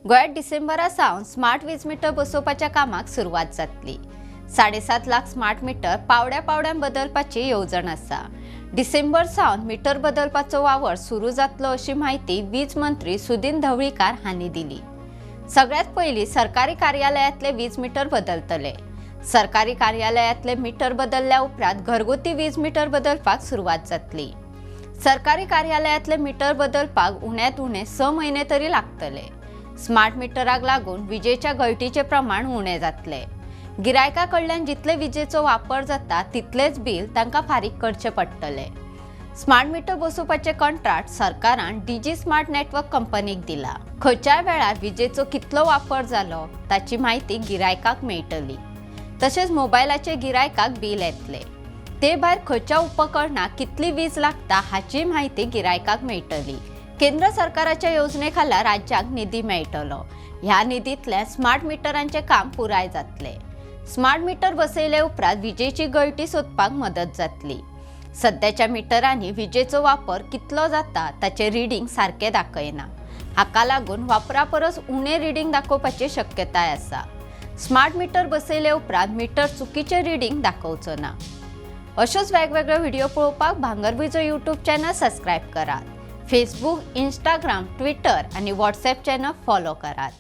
गोंयांत डिसेंबरा सावन स्मार्ट वीज मिटर बसोवपाच्या कामाक सुरवात जातली. 7.5 लाख स्मार्ट मिटर पावड्या पावड्यान बदलपाची येवजण आसा. डिसेंबर सावन मिटर बदलपाचो वावर सुरू जातलो, अशी म्हायती वीज मंत्री सुदिन ढवळीकार हांणी दिली. सगळ्यात पयलीं सरकारी कार्यालयांतले वीज मिटर बदलतले. सरकारी कार्यालयांतले मिटर बदलल्या उपरांत घरगुती वीज मिटर बदलपाक सुरवात जातली. सरकारी कार्यालयांतले मिटर बदलपाक उण्यांत उणे 6 म्हयने तरी लागतले. स्मार्ट मिटराक लागून विजेच्या गळटीचें प्रमाण उणें जातलें. गिरायका कडल्यान जितले विजेचो वापर जाता, तितलेच बील तांकां फारीक करचें पडटलें. स्मार्ट मिटर बसोवपाचें कंत्राट सरकारान डीजी स्मार्ट नेटवर्क कंपनीक दिला. खंयच्याय वेळार विजेचो कितलो वापर जालो, ताची म्हायती गिरायकाक मेळटली. तशेंच मोबायलाचेर गिरायकाक बील येतलें. ते भायर खंयच्या उपकरणाक कितली वीज लागता, हाची म्हायती गिरायकाक मेळटली. केंद्र सरकाराच्या येवजणे खाला राज्याक निधी मेळटलो. ह्या निधींतल्यान स्मार्ट मिटरांचें काम पुराय जातलें. स्मार्ट मिटर बसयले उपरांत विजेची गळटी सोदपाक मदत जातली. सद्याच्या मिटरांनी विजेचो वापर कितलो जाता, ताचें रिडींग सारकें दाखयना. हाका लागून वापरा परस उणें रिडींग दाखोवपाची शक्यताय आसा. स्मार्ट मिटर बसयले उपरांत मिटर चुकीचें रिडींग दाखोवचो ना. अश्योच वेगवेगळे व्हिडिओ पळोवपाक भांगरभूंयचो यूट्यूब चॅनल सबस्क्रायब करात. फेसबूक, इंस्टाग्राम, ट्विटर आनी व्हॉट्सॅप चॅनल फॉलो करात.